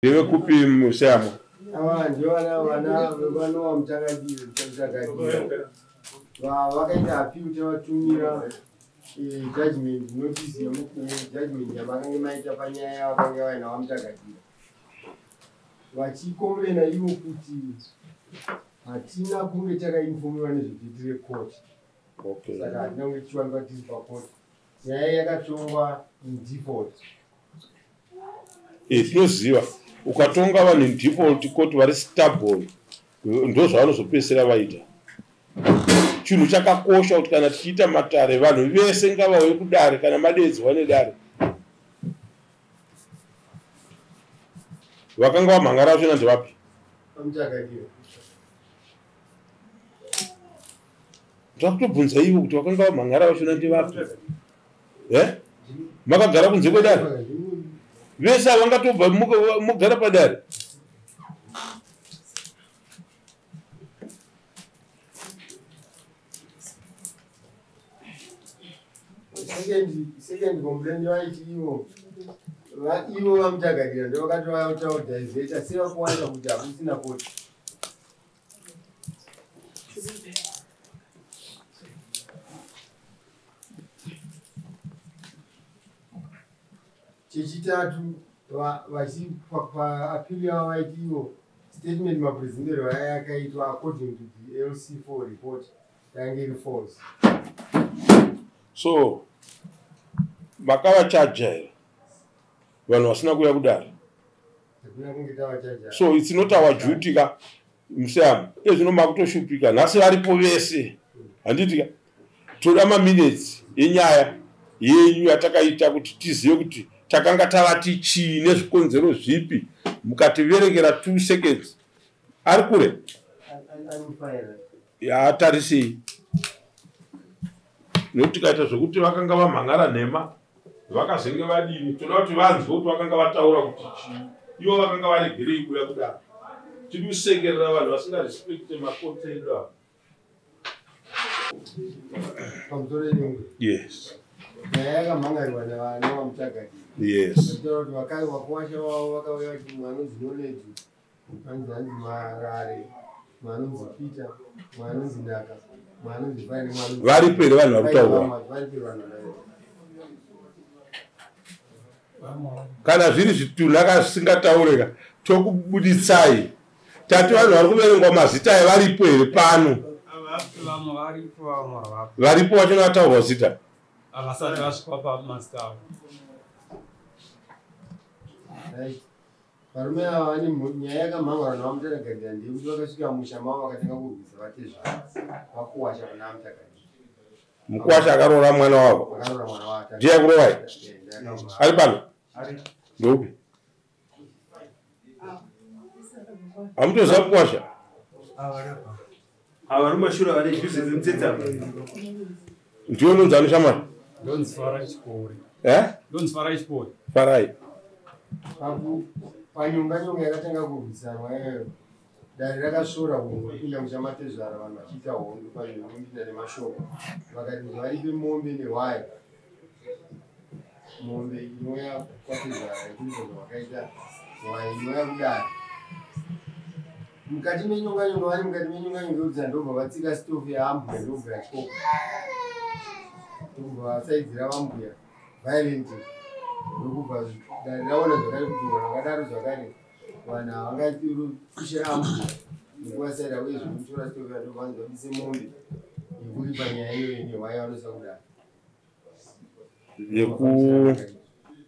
Ndevekupi museyamwa? Ava ndivana vana vanowa Mutakadira. Vakaita appeal, tavatumira judgment notice yejudgment yamakange maita panyaya yavakange vaina vaMutakadira, vachicomplaina ivo kuti hatina kunge takainformiwa nezvedate recourt. Saka hatina kunge tichiwanikwa tiri pacourt. Nyaya yakatongwa in default. Tinoziva ukatonga vanhu in default court vari stubborn, ndo zvavanozopedzisira vaita. Chinhu chakakosha kuti kana tichiita matare, vanhu vese ngavauye kudare kana madedzwa nedare. Vakanga vamhangara vachona ndevapi? VaMutakadira. Ndakutobvunza ivo kuti vakanga vamhangara vachona ndevapi? Makagara kunze kwedare vese havangatobva mugara padare. Second complaint, vaiti ivo vaMutakadira ndo vakati vautaudhaivheta sevakuwanza kuti hakusina koti. Chechitatu, paappeal yavo vaiti ivo statement mapresentero aya yakaitwa according to the LC4 report yange iri false. So makavachaja here vanhu vasina kuuya kudare? Hakuna kunge tavachaja. So it's not our duty ka, museyamwa. Ezvino makutoshupika nhasi, varipo vese, handiti ka? Toda maminutes enyaya yenyu yatakaita kuti tizive kuti takanga tavati chii nezvikonzero zvipi. Mukativerengera 2 seconds, ari kure. Ari. Yatarisei, nekuti tikaita zvokuti vakanga vamhangara nhema, vakazenge vadini? Toda kuti vanzwe kuti vakanga vataura kuti chii, ivo vakanga varegerei kuuya kudaro. Tiri kusekerera vanhu vasingarespekte makoti edu ava. Pamusoro yenyungu. Yes. Nyaya yakamhangarirwa nevana vaMuchagadii. Vachitaura kuti vakuwasha vavo vakauya vachiti mumwe anonzi Knowledge, anzi Marare, mumwe anonzi Peter, mumwe anonzi Naka, mumwe anonzi Vai nemumwe anonzi Varipo here vanhu vari kutaura? Varipo here vanhu vadai? Kana zviri zvitunha kazvisingataurika, tokubuditsai. Tati vanhu vari kuverengwa mazita aya varipo here pano? Vamwe varipo, vamwe havapo. Varipo vachona vataurwa zita? Havasati vasvika pamazita avo. Right. Varume ava vane nyaya yakamhangwarwa navaMutaragadira ndeyekuti vakasvika musha mavo vakatanga kurwisa vatezvara, vakuwasha vana vaMutagadira. Mukwasha akaroora mwana wavo? Vakaroora mwana wavo. Ndiye akurovai? Eh, ndiye akaroora. Ari pano ndoupi? Hamutoziva mukwasha? Ava vari mumashure vane juzi dzemutsetse apa. Ndiwe unonzi ani, shamwari? Ndonzi Farai Chikori. Eh? Ndonzi Farai Chikori. Farai. Panyonga nyonga yakatanga kurwisanwa iyoyo, dare rakasvora hunhu hwepinda muchamatezvara vanhu vachiita hondo panopinda nemashoko. Vakati varipe mombe nehwai. Mombe inouya kwatezvara yekuita zvavakaita, hwai inouya kudare. Mukati menyonga nyonga, vari mukati menyonga nyonga yekuti ndobva vatsika stofu yaambuya, ndobva yatyoka, ndobva vasaidzira vambuya violent, ndokubva dare raona zvakare kuti vanhu vakadaro zvakare vanhu havangafushira ambuya nekuvasaira uye zvekutora stofu, ndobva vanzi vabise mombe yekuripa nyaya iyoyo nehwai vanoisa kudare. Yeku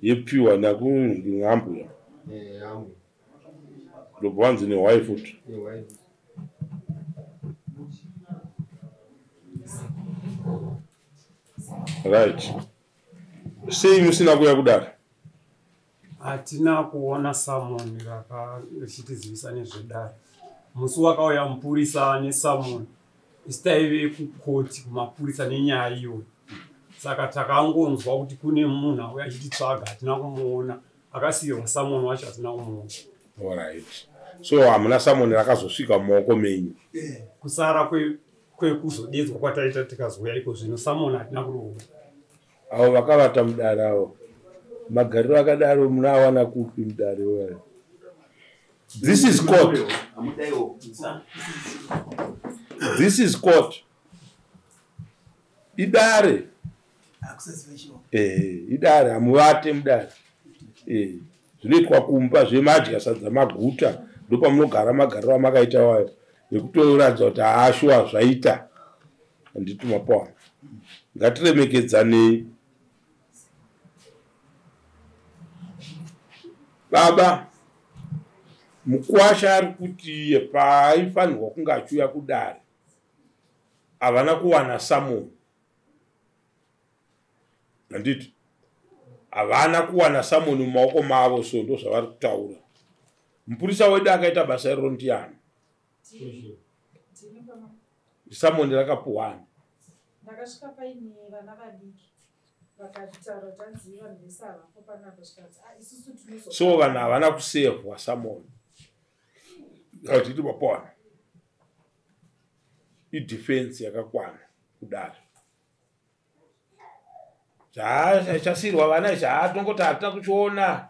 yepiwa nakunambuya? Eh, ambuya. Ndobva wanzi nehwai futi? Nehwai. Right, sei musina kuuya kudare? Hatina kuona summon richitizivisa nezvedare. Musi wakauya mupurisa nesummon, isu taive kukoti kumapurisa nenyaya iyoyo, saka takangonzwa kuti kune munhu auya achititsvaga. Hatina kumuona. Akasiyirwa summon wacho, hatina kumuona. Alright, so hamuna summon rakazosvika mumaoko menyu? Kusara kwekuzodedzwa kwataita tikazouya iko zvino, summon hatina kuriona. Avo vakavata mudare avo, magariro akadaro munoawana kupi mudare wayo? This is court. This is court. Idare. Idare, hamuvate mudare. Zvinoitwa kumba zvemadya sadza maguta ndopamunogara magariro amakaita wayo nekutoratidza kuti haashuwa zvaita. Handiti mapawana. Ngatiremekedzanei. Baba, mukwasha ari kuti paaifanirwa kunge achiuya kudare havana kuwana samoni. Handiti havana kuwana samoni mumaoko mavo, so ndo zvavari kutaura. Mupurisa wedu akaita basa iroro ndiani? Samoni rakapuwani? Ndakasvika paine vana vadiki vakataura kuti hanzi vanhu vese havapo panapa, zvikanzi isusu tinozo. So vanhu havana kusevhwa samoni. Hatiti mapona. Idefense yakakwana kudare. Chasirwa vana izvi tongoti hatina kuchiona.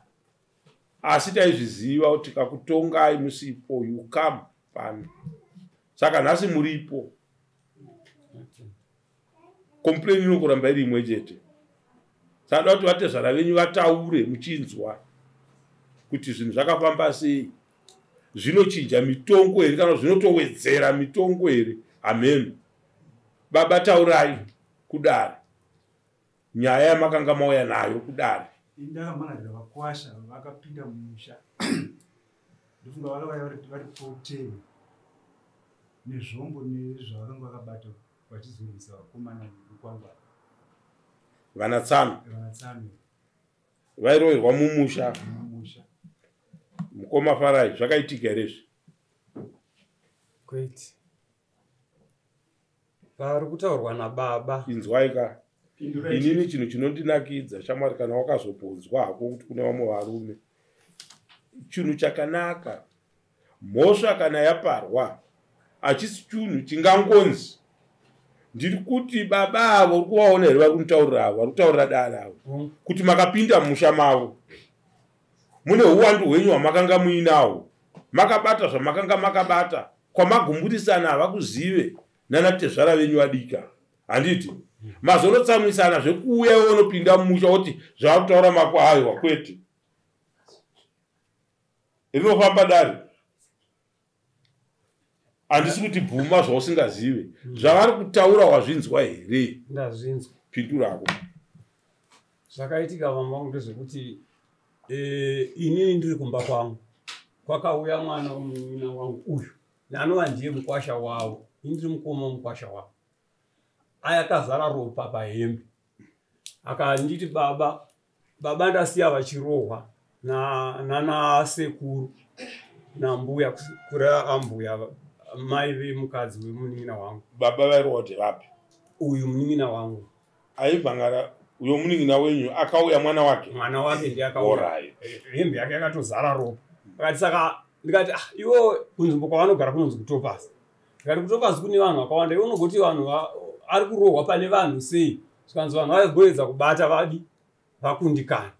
Asi taizviziva kuti kakutongai musipo, you come pano. Saka nhasi muripo. Complain inokuramba iri imwe chete. Saka kuti vatezvara venyu vataure muchinzwa kuti zvinhu zvakafamba sei. Zvinochinja mitongo here kana zvinotowedzera mitongo here? Hameno. Baba taurai kudare. Nyaya yamakanga mauya nayo kudare. Ndakamangarira vakwasha vakapinda mumusha. Ndofunga vakauya vari 14 nezvombo nezvavakanga vakabata vachizorwisa vakomana vekwangwari. Vanatsano. Vanatsano. Vairoverwa mumusha. Mumusha. Mukoma Farai, zvakaitika here izvi? Kwete. Pari kutaurwa nababa. Inzwai ka. Inini chinhu chinondinakidza shamwari kana wakazoponzwa hako kuti kune vamwe varume. Chinhu chakanaka. Mhosva kana yaparwa hachisi chinhu chingangonzi. Ndiri kuti baba avo uri kuvaona here vari kunitaurira avo, vari kutaurira dare avo. Kuti makapinda mumusha mavo. Mune huwandu hwenyu hwamakanga muinawo. Makabata zvamakanga makabata. Kwamagumburisana havakuzive nanatezvara venyu vadika. Handiti? Mazonotsamwisana zvekuuya iwe unopinda mumusha woti zvavakutaura mako aiwa kwete. Rinofamba dare. Handisi kuti bvuma zvausingazive. Zvavari kutaura wazvinzwa here? Ndazvinzwa. Pindurako. Zvakaitika vamwe vangu ndezvekuti inini ndiri kumba kwangu. Kwakauya mwana wemunin'ina wangu uyu. Anova ndiye mukwasha wavo. Ini ndiri mukoma wemukwasha wavo. Aya akazara ropa pahembe. Akanditi baba, baba ndasiya vachirohwa nanasekuru nambuya kureva ambuya mai vemukadzi wemunin'ina wangu. Baba vairohwa kuti vapi? Uyu munin'ina wangu. Aibvangara uyo munin'ina wenyu akauya mwana wake. Mwana wake ndiye akauya. Hembe yake yakatozara ropa. Akati saka ndikati iwo kunzvimbo kwavanogara kunonzi kuTopaz. Ndikati kuTopaz kune vanhu vakawanda, iwe unogoti vanhu ari kurohwa pane vanhu sei? Zvikanzi vanhu vagoedza kubata vadi vakundikana.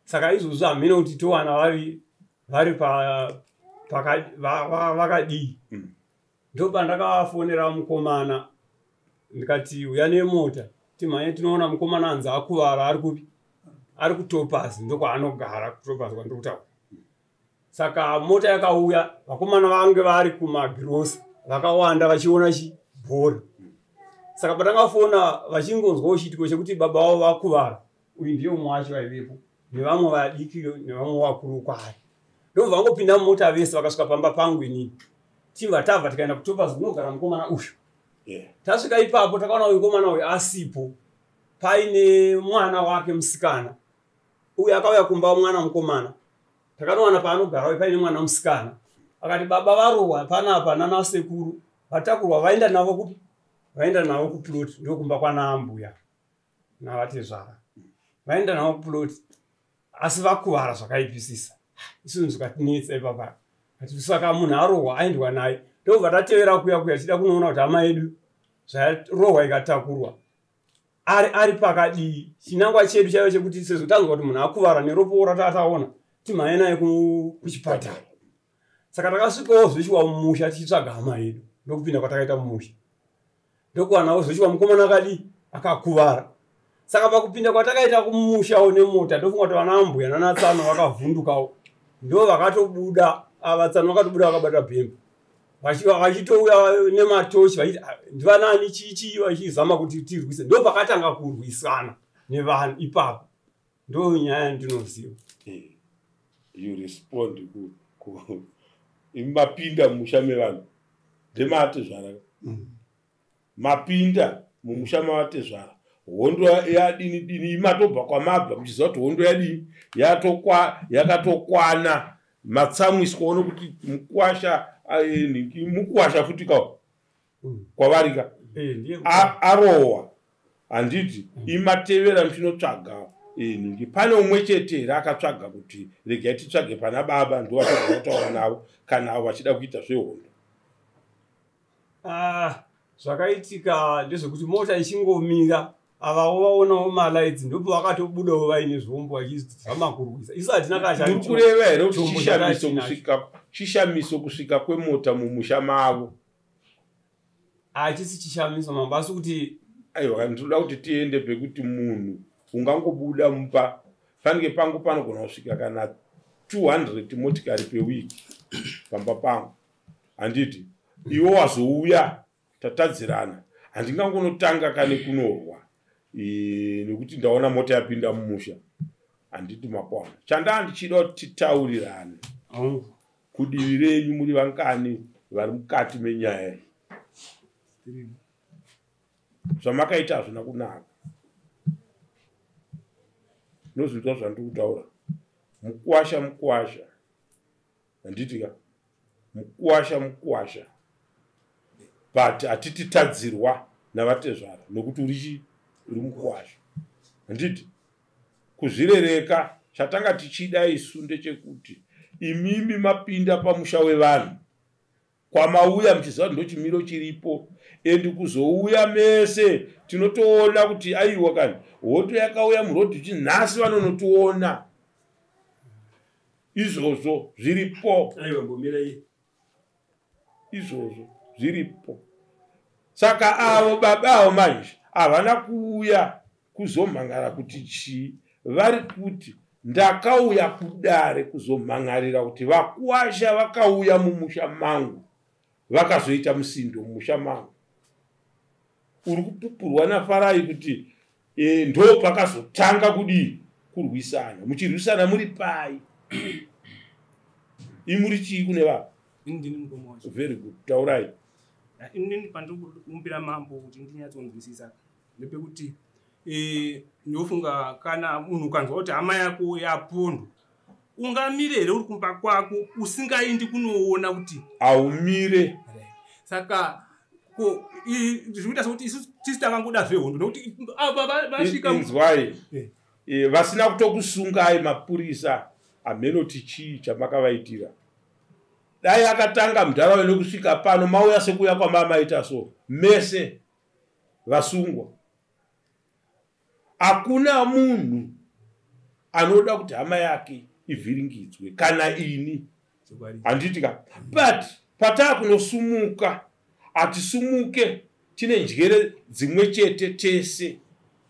Saka izvozvo hameno kuti towana vari vakadii. Ndopandakafonera mukomana ndikati uya nemota timhanye tinoona mukomana anzi akuvara ari kupi? Ari kuTopaz, ndokwaanogara kuTopaz kwandiri kutaura. Saka mota yakauya, vakomana vange vari kumagirosa vakawanda vachiona chibhora. Saka patangafona vachingonzwawo chiitiko chekuti baba vavo vakuvara, uyu ndiye umwe wacho vaivepo nevamwe vadiki nevamwe vakuru kwaari. Ndobva vangopinda mumota vese vakasvika pamba pangu inini. Tibva tabva tikaenda kuTopaz kunogara mukomana uyu. Tasvika ipapo takaona uyu mukomana uyu asipo. Paine mwana wake musikana. Uyu akauya kumba mwana mukomana. Takanowana paanogara uyu paine mwana musikana. Akati baba varohwa panapa nanasekuru vatakurwa vaenda navo kupi? Vaenda navo kuplot ndokumba kwana ambuya navatezvara. Vaenda navo kuplot asi vakuvara zvakaipisisa. Isu zvikatinetsa ipapa. Saka munhu arohwa aendwa naye. Ndobva tatevera kuya kuya tichida kunoona kuti hama yedu zvarohwa ikatakurwa. Ari pakadii. Chinangwa chedu chaive chekuti sezvo tanzwa kuti munhu akuvara neropa ratataona timhanye naye kuchipatara. Saka takasvikawo zveshuwa mumusha tichitsvaga hama yedu, ndokupinda kwatakaita mumusha, ndokuwanawo zveshuwa mukomana akadii, akakuvara. Saka pakupinda kwatakaita kumushawo nemota, ndofunga kuti vana ambuya nanatsano vakavhundukawo, ndo vakatobuda ava tsano vakatobuda vakabata bhemba, vachitouya nematochi vachiti ah, ndivanani chichii, vachizama kuti tirwise. Ndo pakatanga kurwisana nevanhu ipapo, ndo nyaya yandinoziva. You respond ku mapinda mumusha mevanhu ndematezvara. Mapinda mumusha mavatezvara, hondo yadini dini, imatobva kwamabva muchiziva kuti hondo yadini yakatokwana, matsamwiswawo nokuti mukwasha mukwasha futi kawo kwavarika arohwa, handiti? Imatevera muchinotsvaga nhingi. Pane umwe chete here akatsvaga kuti regai titsvage pana baba, ndo vachagona kutaura navo kana avo vachida kuita zvehondo? Ah, zvakaitika ndezvekuti mota ichingomira, avawo vaonawo malights, ndipo vakatobudawo vaine zvombo vachizama kurwisa. Isu hatina Muri kureva here kuti chishamiso kusvika kwemota mumusha mavo? Hachisi chishamiso, mambo, asi kuti Aiwa, ndinoda kuti tiende pekuti munhu ungangobuda mupa panenge pangu panogona kusvika kana 200 motikari pewiki pamba pangu, handiti? Iwe wazouya tatadzirana, handingangonotanga kane kunorwa nekuti ndaona mota yapinda mumusha, handiti? Makwana chandaa ndichida kuti titaurirane. Kudivi renyu muri vangani vari mukati menyaya iyi? Zvamakaita hazvina kunaka, nozvinzwa zvandiri kutaura. Mukwasha mukwasha, handiti ka? Mukwasha mukwasha, but hatiti tadzirwa navatezvara nokuti uri chi uri mukwasha, handiti? Kuzvirereka chatanga tichida isu ndechekuti imimi mapinda pamusha wevanhu kwamauya muchiziva kuti ndochimiro chiripo, and kuzouya mese tinotoona kuti aiwa, kani hoto yakauya murodhi uchi nhasi vanonotiona izvozvo zviripo. Aiwa, mbomirai. Izvozvo zviripo. Saka avo baba avo manje havana kuuya kuzomhangara kuti chii. Vari kuti ndakauya kudare kuzomhangarira kuti vakwasha vakauya mumusha mangu, vakazoita musindo mumusha mangu. Uri kupupurwa naFarai kuti ndo pakazotanga kudii, kurwisana. Muchirwisana muri pai? Imuri chii kune vanhu? Ini ndini mukoma wacho. Very good, taurai. Inini pandiri kukumbira mambo kuti ndinyatsonzwisisa ndepekuti ndinofunga kana munhu ukanzwa kuti hama yako yapondwa, ungamire here uri kumba kwako usingaindi kunoona kuti Haumire. Saka ko zvikuita sekuti isu tisi takangoda zvehondo nekuti ava vasvika Inzwai. Vasina kutokusungai mapurisa, hamhenoti chii chamakavaitira. Dai akatanga muntaraunda nekusvika pano, mauya sekuuya kwamamaita, so mese vasungwa. Hakuna munhu anoda kuti hama yake ivhiringidzwe, kana ini, handiti ka? But pataa kunosumuka, hatisumuke tine njere dzimwe chete tese,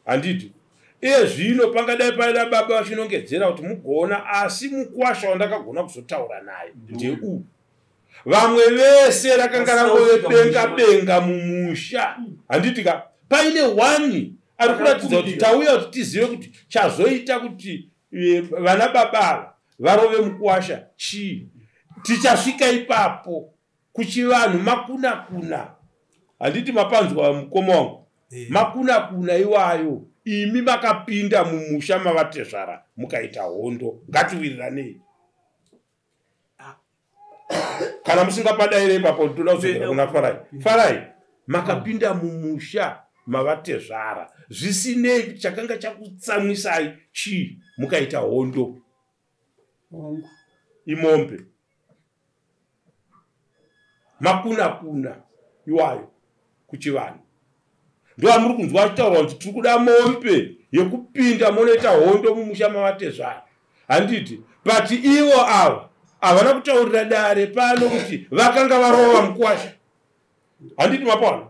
handiti? Iye zvino pangadai paida baba vachinongedzera kuti mugoona, asi mukwasha wandakagona kuzotaura naye ndeu. Vamwe vese rakanga rangove benga benga mumusha, handiti ka? Paine one ari kuratidza kuti tauya kuti tizive kuti chazoita kuti vana baba ava varove mukwasha chii. Tichasvika ipapo. Kuchivanhu makuna kuna, handiti? Mapanzwa, mukoma wangu? Makuna kuna iwayo. Imi makapinda mumusha mavatezvara mukaita hondo, ngatiwiriranei. Kana musingapadaire ipapo, toda kudzokera kuna Farai. Farai, makapinda mumusha mavatezvara, zvisinei kuti chakanga chakutsamwisai chii, mukaita hondo. Hongu. Imombe, makuna kuna iwayo kuchivanhu ndo amuri kunzwa achitaurwa kuti tiri kuda mombe yekupinda monoita hondo mumusha mavatezvara, handiti? But ivo ava Havana kutaurira dare pano kuti vakanga varova mukwasha. Handiti mapaona?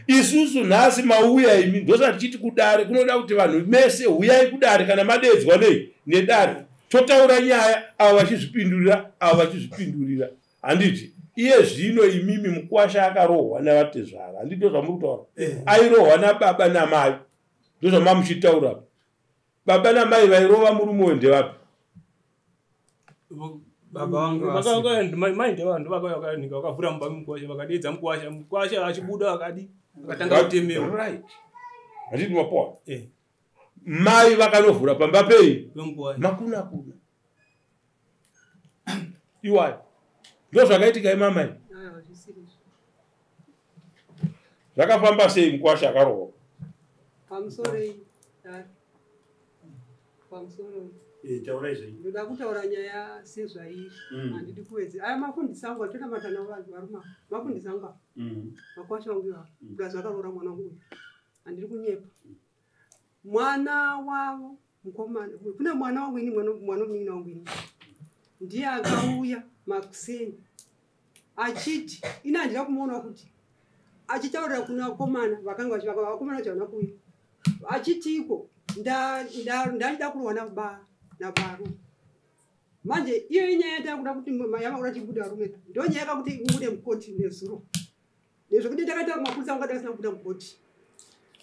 Isusu nhasi mauya imi, ndosati tichiti kudare kunoda kuti vanhu mese huyai kudare kana madedzwa nei nedare. Totaura nyaya, avo vachizvipindurira, avo vachizvipindurira. Handiti iye zvino imimi mukwasha akarohwa navatezvara. Handiti ndozvamuri kutaura? Airohwa nababa namai. Ndozvamamuchitaura. Baba namai vairova murume uyu ndevapi? Baba vangu vasi. Mai ndevanhu vakauya vakavhura mumba mukwasha, vakadeedza mukwasha, mukwasha achibuda akadi akatanga kutemewa. Right. Handiti mapoa? Mai vakanovhura pamba pei? Makuna kuna. Iwayo. Ndozvakaitika imamai. Zvakafamba sei mukwasha akarohwa? Pamusoroi. Pamusoroi. Taurai zvenyu. Ndoda kutaura nyaya sezvairi. Handidi kuwedzera. Aya mafundisi angu atonamata navo vanhu varume. Mafundisi angu. Makwasha angu iwawo. Plus vakaroora mwana wangu uyu. Handiri kunyepa. Mwana wavo mukomana. Kune mwana wangu ini, mwana munin'ina wangu ini. Ndiye akauya makuseni achiti ini handina kumuona kuti achitaurira kuna vakomana vakanga vachivaka, vakomana vacho havana kuuya. Achiti iko ndachida kurohwa nabaru. Manje iyo inyaya yatakuda kuti yamakuda tibude varume. Ndo nyaya yakakuti ibude mukoti nezuro. Nezvekuti ndakaita mapurisa angu asina kubuda mukoti.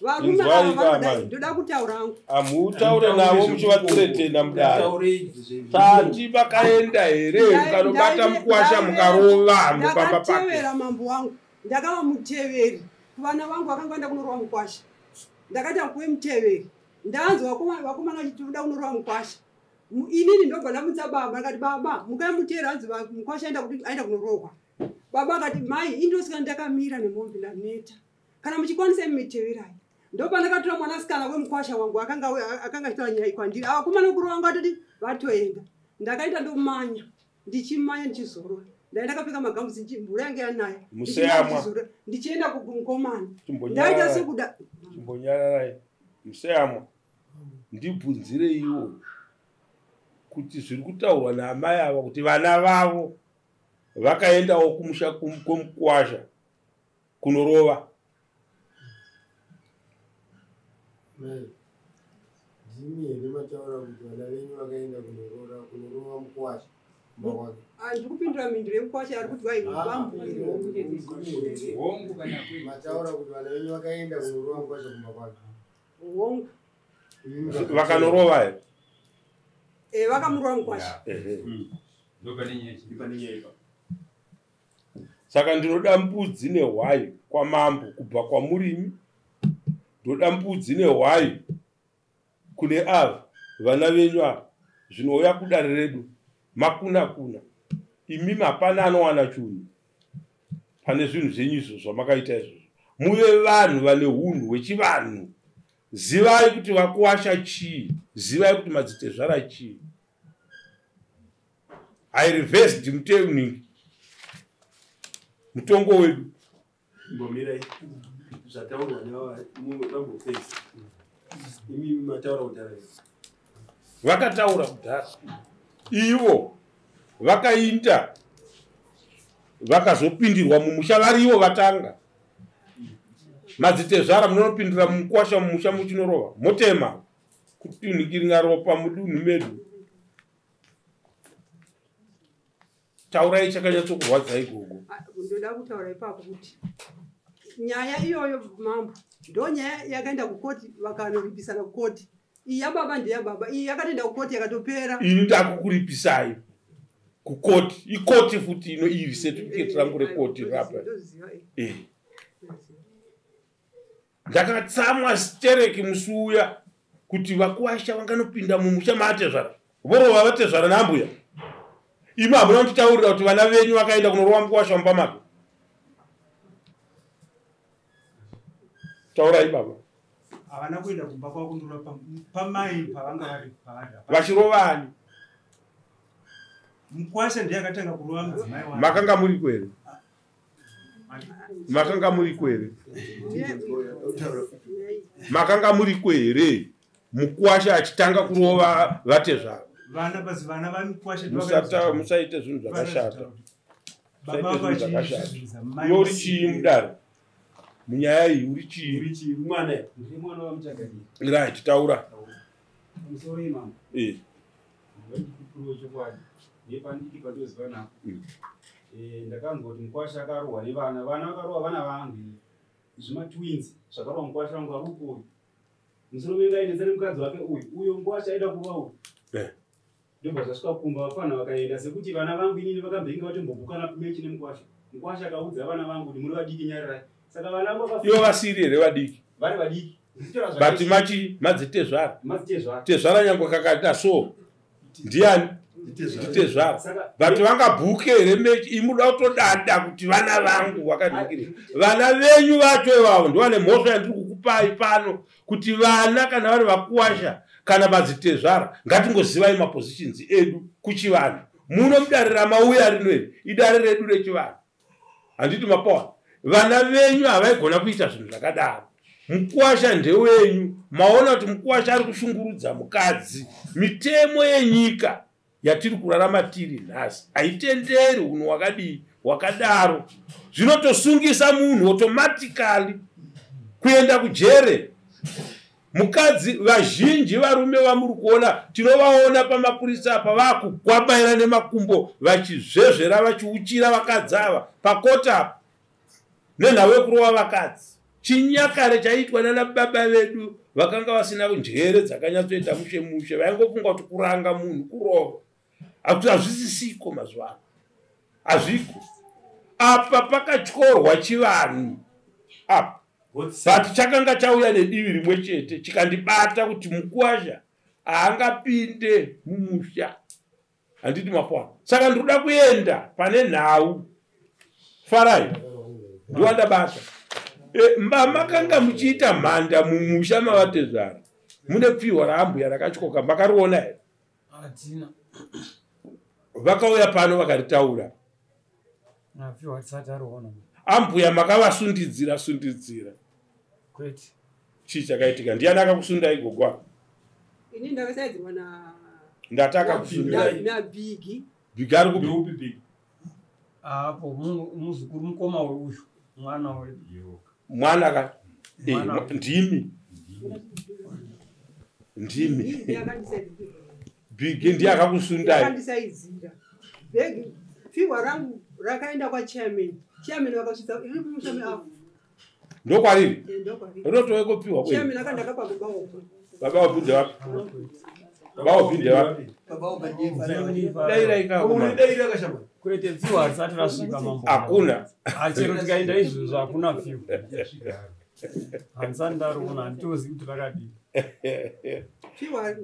Varume ava ndoda kutaura hangu. Amutaure navo muchivatsiretena mudare. Tati vakaenda here mukanobata mukwasha mukarova mupamba pake. Ndakatevera mambo wangu. Ndakava muteveri. Vana vangu vakanga vaenda kunorova mukwasha. Ndakaita kuve muteveri. Ndanzwa vakomana vachiti voda kunorova mukwasha. Inini ndobva ndamutsa baba, ndakati baba mukai muteveri, hanzi mukwasha aenda kunorohwa. Baba akati mai indosika ndakamira nemombe ndaneta. Kana muchikwanisa imiteverai. Ndopandakatora mwanasikana wemukwasha wangu akanga achitaura nyaya kwandiri. Avakomana kurova vangu atoti vatoenda. Ndakaita ndomanya. Ndichimanya ndichizorora. Ndaenda ndakapfeka magambuzi, mvura yange yanaya. Ndichienda kumukomana. Ndaita sekuda. Chimbonyararai. Museyamwa. Ndibvunzireiwo kuti zviri kutaurwa naamai ava kuti vana vavo vakaendawo kumusha kwemukwasha kunorova. Ndimi here mataura kuti vana venyu vakaenda kunorova mukwasha? Ndikupindura mhinduro yemukwasha ari kuti mataura kuti vana venyu vakaenda kunorova mukwasha kumba kwake. Hongu. Vakanorova here? Vakamurova mukwasha. Saka ndinoda mbudzi nehwai kwamambo kubva kwamurimi. Ndoda mbudzi nehwai kune ava vana venyu ava zvinouya kudare redu makuna kuna. Imimi hapana anowana chunhu pane zvinhu zvenyu izvo zvamakaita izvozvo. Muve vanhu vane hunhu hwechivanhu. Zivai kuti vakuwasha chii, zivai kuti madzitezvara chii. I reversed mutongo wedu. Mbomirai zvataurwa nevambopedza. Imi mataura kudhara. Vakataura kudhara. Ivo vakainda vakazopindirwa mumusha varivo vatanga. Madzitezvara munonopindira mukwasha mumusha muchinorova. Motema kutinhikiringa ropa mudunhu medu. Taurai chakanyatsokurwadzai gogo. Ndoda kutaura ipapo kuti nyaya iyoyo mambo ndo nyaya yakaenda kukoti vakanoripisana kukoti. Iyi yababa ndeyababa, iyi yakatoenda kukoti yakatopera. Ini ndakukuripisai kukoti. Ikoti futi ino iri certificate rangu rekoti rapa. Ndakatsamwa stereki musi uya kuti vakuwasha vanganopinda mumusha maatezvara. Vorova vatezvara naambuya. Imi hamuna kunditaurira kuti vana venyu vakaenda kunorova mukuwasha mumba make. Taurai baba. Havana kuenda kumba kwavo kundorova pamai pavanga vari pavari. Vachirovani. Mukwasha ndiye akatanga kurova mudzimai wake. Makanga muri kwere? Makanga muri kwere? Makanga muri kwere? Mukwasha achitanga kurova vatezvara. Vana basi vana vamukwasha Musaite zvinhu zvakashata. Musaite zvinhu zvakashata. Iwe uri chii mudare? Munyaya iyi uri chii? Uri chii mwana? Ndiri mwana waMuchagadira. Right, taura. Pamusoro imambo. Ndikupuruwo chokwadi. Nepandiki pandoziva napo. Ndakanzwa kuti mukwasha akarohwa nevana. Vana vakarohwa vana vangu. Zvimatwins zvakarohwa mukwasha wangu ari uko uyu. Musoro menga ainetsa nemukadzi wake uyu. Uyo mukwasha aida kurwa uyu. Ndobva zvasvika kumba vafana vakaenda sekuti vana vangu inini vakambenge vatombobhukana mechi nemukwasha. Mukwasha akaudza vana vangu kuti muri vadiki nyarirai. Saka vana vangu vakafi- Ivo vasiri here vadiki? Vari vadiki. But machi madzitezvara. Madzitezvara. Tezvara nyangwe kakada so. Ndiani? Nditezvara. But vangabhuke here mechi imuda kutodada kuti vana vangu vakanhingirira. Vana venyu vacho ivavo ndovane mhosva yandiri kukupai pano kuti vana kana vari vakuwasha kana madzitezvara ngatingozivai mapositions edu kuchivanhu. Muno mudare ramauya rino iri idare redu rechivanhu. Handiti mapawa? Vana venyu havaigona kuita zvinhu zvakadaro. Mukuwasha ndewenyu. Maona kuti mukuwasha ari kushungurudza mukadzi. Mitemo yenyika yatiri kurarama tiri nhasi haitenderi unhu hwakadii hwakadaro. Zvinotosungisa munhu automatically kuenda kujere. Mukadzi vazhinji varume vamuri kuona tinovaona pamapurisa apa vakugwabaira nemakumbo vachizvezvera vachiuchira vakadzi ava pakota apa nenhau yekurova vakadzi. Chinyakare chaiitwa nana baba vedu vakanga vasina njere dzakanyatsoita mushe mushe, vaingofunga kuti kuranga munhu kurova. Hazvisisiko mazuva ano, hazviko. Apa pakatyorwa chivanhu apa, but chakanga chauya nedivi rimwe chete chikandibata kuti mukuwasha haangapinde mumusha. Handiti mapwana. Saka ndinoda kuenda pane nhau. Farai ndiwandabata. Makanga muchiita mhanda mumusha mavatezvara mune pfihwa raambuya rakatyoka, makariona here? Hatina. Vakauya pano vakaritaura. Pfihwa tisati ariona. Ambuya makavasundidzira sundidzira. Kwete. Chii chakaitika? Ndiani akakusundai gogo? Ini ndakasaidzirwa na Ndati akakusundai. Na Bigi. Bigi ari kupi? Bigi. Apo muzukuru mukoma uyu mwana wedu. Mwana ka? Ndimi. Ndimi. Bigi ndiye akakusundai. Akandisaidzira. Begi pfihwa rangu rakaenda kwa chairman. Chairman vakasvitsa iri kumusha apo. Ndokwariri? Ndokwariri. Rinotove pfihwa kwei? Chairman akanda akapa baba wangu. Baba wapinde wapi? Baba wapinde wapi? Baba wapinde. Daira ikako. Daira kashama. Kwete pfihwa harisati rasvika mambo. Hakuna. Chero tikaenda izvozvo hakuna pfihwa. Handisati ndariona, handitozivi kuti rakadii. Pfihwa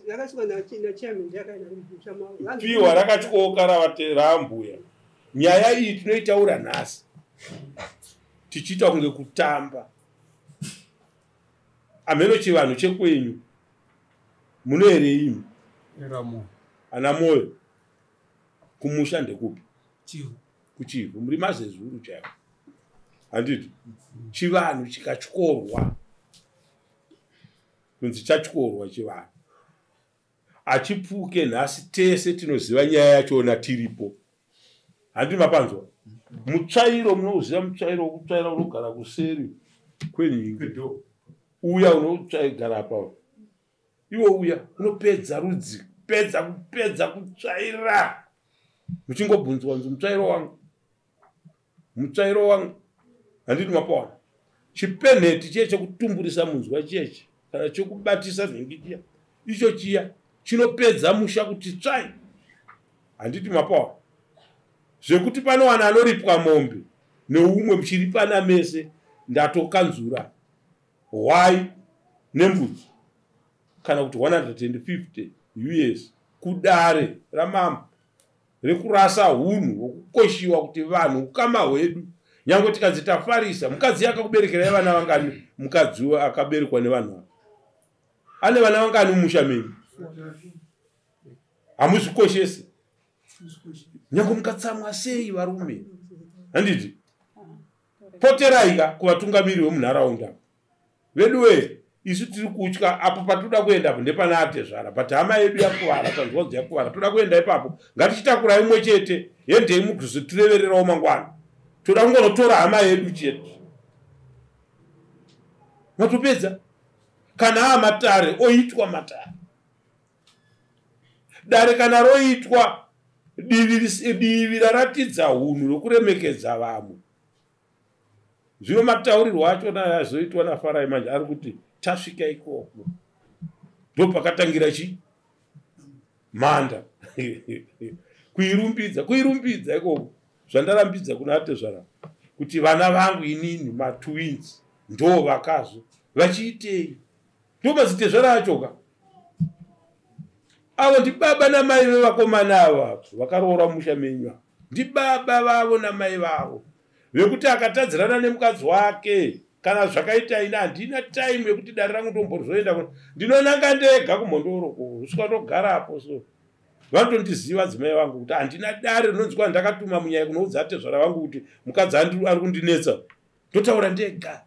rakasvika nachairman ndakaenda kumusha mavo. Pfihwa rakatyoka raambuya. Nyaya iyi tinoitaura nhasi tichiita kunge kutamba. Ameno chivanhu chekwenyu muno here imi? Ana moyo kumusha ndekupi? Chivhu. Kuchivhu muri mazezuru chaiwo. Handiti chivanhu chikatyorwa kunzi chatyorwa chivanhu achipfuke nhasi tese tinoziva nyaya yachona tiripo. Handiti mapanzwa? Mutsvairo munoziva mutsvairo wekutsvaira unogara kuseri kwenhingi. Uya unotsvaigara apa. Iwo uya unopedza rudzi, kupedza kutsvaira. Muchingobvunzwa kunzi mutsvairo wangu. Mutsvairo wangu. Handiti mapaona. Chipenheti chiye chekutumburisa munzwa chiyechi kana chekubatisa nhingi chiya. Icho chiya chinopedza musha kuti tsvai. Handiti mapaona. Zvekuti panowana anoripwa mombe neumwe muchiripana mese ndatokanzura hwai nembudzi kana kuti 150 US kudare ramambo rekurasa hunhu hwekukoshiwa kuti vanhu ukama hwedu nyangwe tikanzi tafarisa. Mukadzi akakuberekerai vana vangani? Mukadzi akaberekwa nevanhu ava ane vana vangani mumusha menyu? Hamuzvikoshesi nyangwe mukatsamwa sei varume. Handiti poteraika kuvatungamiri vemunharaunda veduwe. Isu tiri kutya apo patinoda kuenda apo ndepana atezvara, but hama yedu yakuvara, tanzwa kuti yakuvara, toda kuenda ipapo. Ngatichitakurai umwe chete, hendei mukuzotirevererawo mangwana. Toda kungonotora hama yedu chete. Matopedza. Kana aamatare oitwa matare. Dare kana roitwa divi raratidza hunhu rokuremekedza vamwe. Zvino mataurirwo acho azoitwa naFarai manje ari kuti tasvika ikoko. Ndopakatangira chi mhanda. Kuirumbidza, kuirumbidza ikoko. Zvandarambidza kuna atezvara kuti vana vangu inini matwins ndo vakazo vachiitei. Ndo mazitezvara achoka. Avo ndibaba namai vevakomana ava vakaroora musha menyu. Ndibaba vavo namai vavo. Vekuti akatadzirana nemukadzi wake kana zvakaita ini handina time yekuti dare rangu ndombozoenda. Ndinonanga ndega kumhondoro kusvika ndogarapo so. Vanotondiziva dzimai vangu kuti handina dare rinonzwa ndakatuma munyaya kunoudza atezvara vangu kuti mukadzi ari kundinetsa. Ndotaura ndega.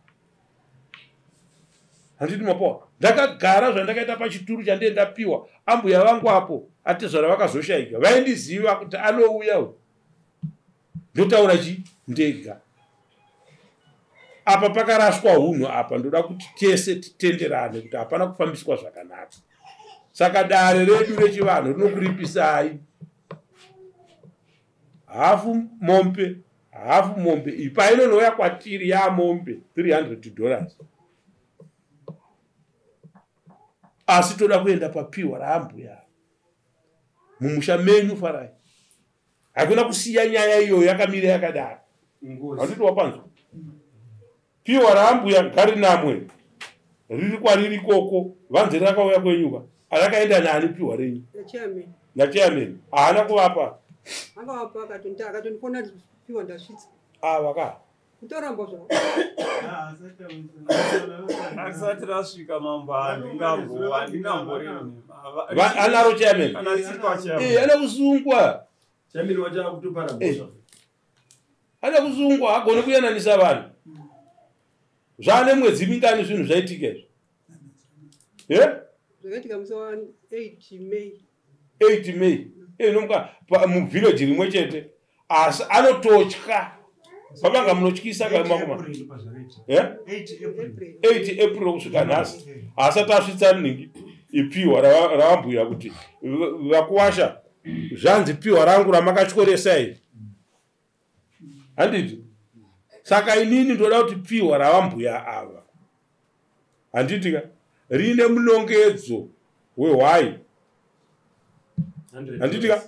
Handiti mapoa. Ndakagara zvandakaita pachituru chandee ndapiwa. Ambuya vangu apo atezvara vakazoshaika. Vaindiziva kuti anouya. Ndotaura chi ndega. Apa pakaraswa hunhu apa ndoda kuti tese titenderane kuti hapana kufambiswa zvakanaka. Saka dare redu rechivanhu rinokuripisai hafu mombe, hafu mombe. Iyi painonouya kwatiri yamombe $300. Asi toda kuenda papiwa raambuya mumusha menyu Farai. Hakuna kusiya nyaya iyoyo yakamira yakadaro. Handiti wapanzwa? Piwa raambuya ngarinamwe. Riri kwariri ikoko, vanze rakauya kwenyuka. Rakaenda nani piwa renyu? Nachairman. Haana kuvapa. Akavapa akatondifona piwa ndasvitsa. Ava ka. Kutoramba zvavo. Asati rasvika mambo handingamboremi. Anaro chairman. Ana kusungwa. Chairman wacho akutopara mhosva. Ana kusungwa agone kuyananisa vanhu. Zvane mwedzi mingani zvinhu zvaitika izvi? Zvakaitika musi wa 8 May. 8 May. Inomuka muvillage rimwe chete. Asi anototya. Pamanga munotyisa kamakoma. 8 April kusvika nhasi. Asati asvitsa ningi ipiwa ravambuya kuti vakuwasha zvanzi piwa rangu ramakatyoresa iri. Handiti? Saka inini ndoda kuti piwa ravambuya ava. Handiti ka? Rine munongedzo wehwai. Handiti ka?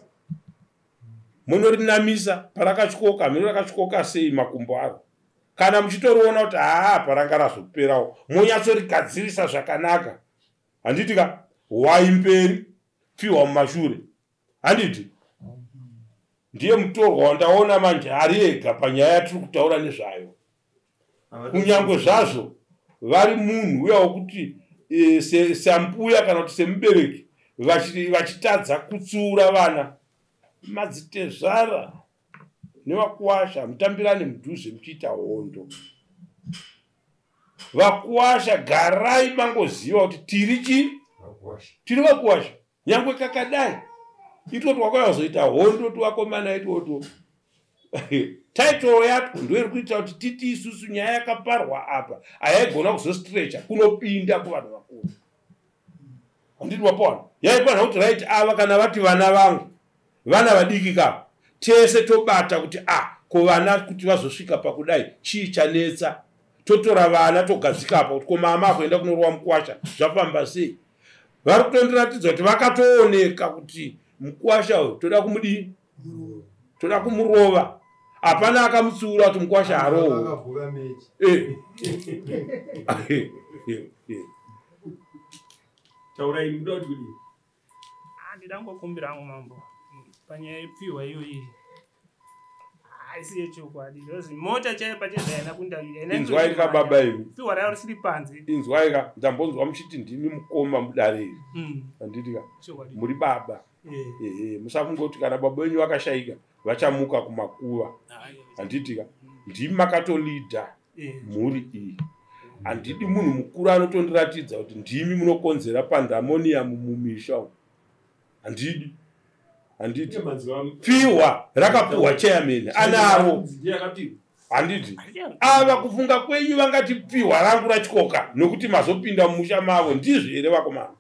Munorinamisa parakatyoka, mino rakatyoka sei makumbo aro. Kana muchitoriona kuti haa paranga razoperawo, monyatsorigadzirisa zvakanaka. Handiti ka? Hwai mberi, piwa mumashure. Handiti? Ndiye mutorwa wandaona manje ari ega panyaya yatiri kutaura nezvayo. Kunyangwe zvazvo vari munhu uya wekuti sambuya kana kuti semubereki vachitadza kutsiura vana. Madzitezvara nevakuwasha mutambirane mudhuze muchiita hondo. Vakuwasha garai mangoziva kuti tiri chi? Tiri vakuwasha. Nyangwe kakadai. Itwo twakauya kuzoita hondo twakomana itwotwo. Title yatwo ndoiri kuita kuti titi isusu nyaya yakaparwa apa hayaigona kuzostrecha kunopinda kuvanhu vakuru. Handiti wapaona? Yaifanira kuti right ava kana vati vana vangu vana vadiki ka tese tobata kuti ko vana kuti vazosvika pakudai chii chanetsa. Totora vana togadzika apa kuti ko mama akuenda kunorowa mukwasha zvafamba sei. Vari kutondiratidza kuti vakatooneka kuti mukwasha uyu toda kumudii? Toda kumurova. Hapana akamutsiura kuti mukwasha arohwe. Taurai muda kuti kudii? Ndida kungokumbira hangu mambo panyaya yepfihwa iyoyi. Haisi yechokwadi. Because mota chaiyo pachezvaina kunda. Inzwai ka baba imi. Pfihwa rayo risiri panze. Inzwai ka ndambonzwa muchiti ndimi mukoma mudare iri. Handiti ka? Muri baba. Musafungoti kana baba venyu vakashaika vachamuka kumakuva. Handiti ka? Ndimi makatolida mhuri iyi. Handidi munhu mukuru anotondiratidza kuti ndimi munokonzera pandemonium mumisha umu. Handidi. Handiti. Pfihwa rakapuhwa chairman anaro. Handiti. Ava kufunga kwenyu vangati pfihwa rangu ratyoka nokuti mazopinda mumusha mavo, ndizvo here vakomana?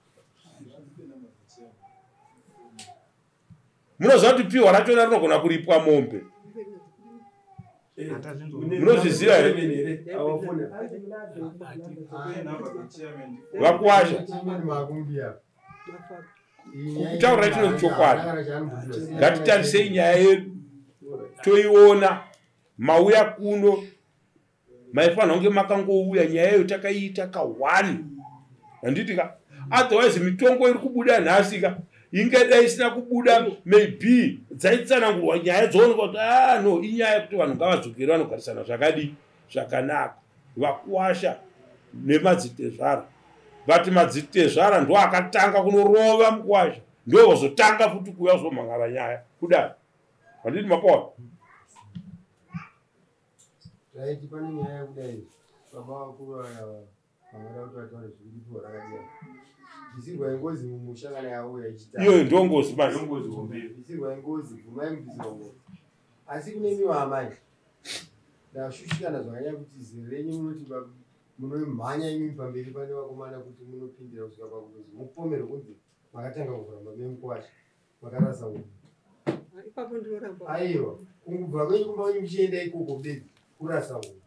Munoziva kuti pfihwa rachona rinogona kuripwa mombe. Munozviziva here? Vakuwasha. Kutaura chinonzi chokwadi. Ngatitarisei nyaya yedu toiona. Mauya kuno maifanira kunge makangouya nyaya iyo takaiita ka1. Handiti ka? Otherwise mitongo iri kubuda nhasi ka ingadai isina kubuda, maybe dzaitsanangurwa nyaya dzoonekwa kuti no, inyaya yekuti vanhu ngavadzokere vanogarisana zvakadii zvakanaka. Vakuwasha nemadzitezvara, but madzitezvara ndo akatanga kunorova mukuwasha, ndo vazotanga futi kuuya kuzomhangara nyaya kudai. Handiti mapaona? Raiti pane nyaya yekudai baba vakuru vaya vangada kuti vataure zviripo rakadii. Bvisirwa ingozi mumusha kana yauya ichita. Iyoyo ndo ngozi manje. Bvisirwa ingozi, bvumai kubvisirwa ngozi. Asi kune miwa amai. Ndashushikana zvakanyanya kuti zero renyu munoti munomhanya imi pamberi pane vakomana kuti munopindira kusvika pakuzi mupomerwe kunzi makatanga kuvhura mumba memukwasha makarasa unhu. Ipapo ndinoramba. Aiwa, kungubva kwenyu kumba kwenyu muchienda ikoko bedzi kurasa unhu.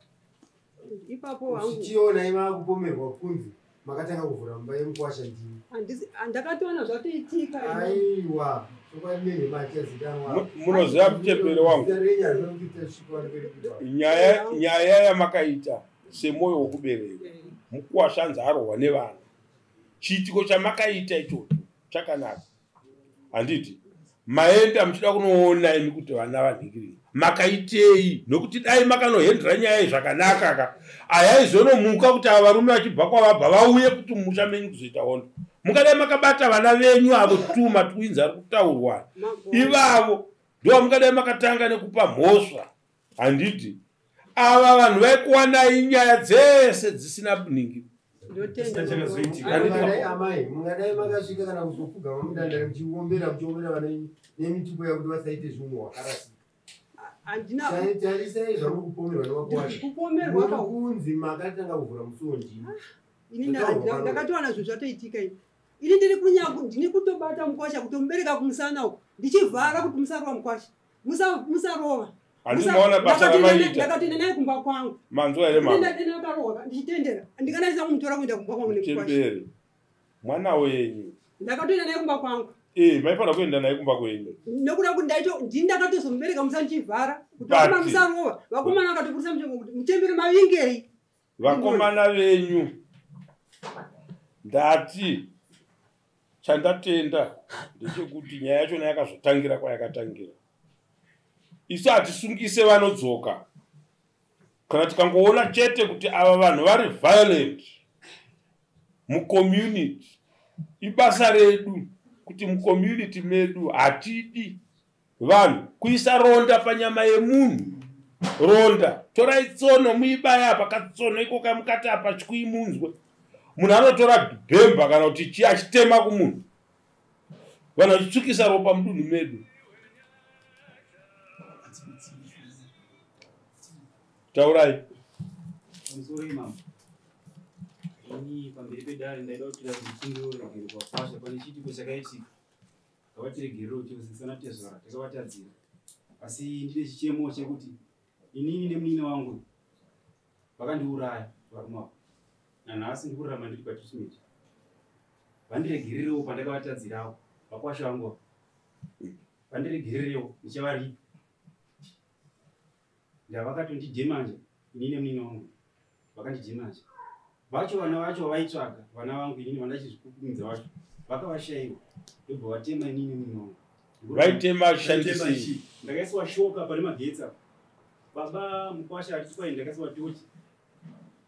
Ipapo hangu. Uchichiona ima kupomerwa kunzi makatanga kuvhura mumba yemukwasha ndimi. Handisi, ndakatoona zvatoitika. Aiwa, chokwadi nenhema hachichazikanwa. Munoziva muchembere wangu. Nyaya yamakaita semwoyo wokubereka, mukuwasha anzi arohwa nevana. Chiitiko chamakaita ichocho chakanaka. Handiti maenda muchida kunoona imi kuti vana vanhingirira makaitei, nokuti dai makanohendera nyaya iyi zvakanaka ka hayaizonomuka kuti ava varume vachibva kwavabva vauye kuti mumusha menyu kuzoita hondo. Mungadai makabata vana venyu avo tu matwins ari kutaurwa ivavo ndo mungadai makatanga nekupa mhosva. Handiti ava vanhu vaikuwanai nyaya dzese dzisina nhingi. Amai, mungadai makasvika kana kuzopfugama mudandare muchiombera vana nemitupo yakuti vasaite zvimwe wakarasika. Tarisai zvamuri kupomerwa nevakuwasha. Kupomerwa kunzi makatanga kuvhura musuwo ndimi. Ini ndakatowana zvinhu zvatoitika ini. Ini ndiri kunyaku ndini kutobata mukwasha kutomubereka kumusana uko ndichivhara kuti musarova mukwasha. Musarova. Handimaona basa ramaita. Ndakatoenda naye kumba kwangu. Manzwa here mama? Ndakarohwa ndichitendera. Ndikanaisa kumutora kuenda kumba kwangu nemukwasha. Chembere. Mwana wenyu. Ndakatoenda naye kumba kwangu. Maifanira kuenda naye kumba kwenyu. Nekuda kuti ndaito ndini ndakatozomubereka musana ndichivhara kuti vakomana musarova. Vakomana vakatoburisa muchongo kuti muchembere mavingei. Vakomana venyu. Ndati chandatenda ndechekuti nyaya yachona yakazotangira kwayakatangira. Isu hatisungise vanodzoka. Kana tikangoona chete kuti ava vanhu vari violent mucommunity, ibasa redu kuti mucommunity medu hatidi vanhu kuisa ronda panyama yemunhu. Ronda, torai tsono muibaya apa katsono ikoka mukati apa chikuimunzwe. Munhu anotora bhemba kana kuti chi achitema kumunhu. Vanhu vachitsvukisa ropa mudunhu medu. Taurai. Pamusoro imamo. Ini pamberi pedare ndaida kuti ndikumbire ruregerero kwakwasha pane chiitiko chakaitika. Ngavatiregerere chose sana tezvara takavatadzira. Asi ndine chichemo chekuti inini nemunini wangu vakandiuraya varume ava. Nanhasi ndikurarama ndiri patreatment. Vandiregererewo pandakavatadzirawo vakwasha vangu ava. Vandiregererewo ndichavaripa. Ndavakatondidhemanja inini nemunini wangu. Vakandidhemanja. Vacho vana vacho vaitsvaga vana vangu inini vandachizvikukumidza vacho vakavashaiwa ndobva vatema inini nemunini wangu. Vaitema shandisei? Ndakaiswa shoka pane magetsi apa. Baba mukwasha achiti kwai ndakaiswa tochi.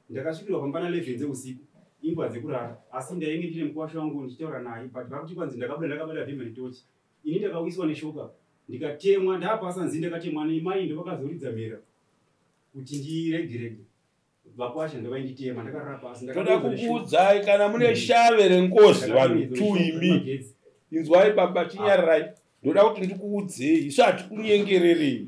Ndakasvikirwa pamba na 11 dzeusiku imbwa dzekurara, asi ndainge ndine mukwasha wangu ndichitaura naye, but vakuti kwanzi ndakabuda ndakabata bhemba netochi. Ini ndakawiswa neshoka ndikatemwa, ndapasa nzi ndakatemwa nemai ndovakazoridza mhera kuti ndiregerege. Vakwasha ndovainditema ndakarara pasi. Toda kukuudzai kana mune shave rengozi vanhu tu imi. Inzwai baba chinyararai. Ndoda kuti ndikuudzei isu hatikunyengererei.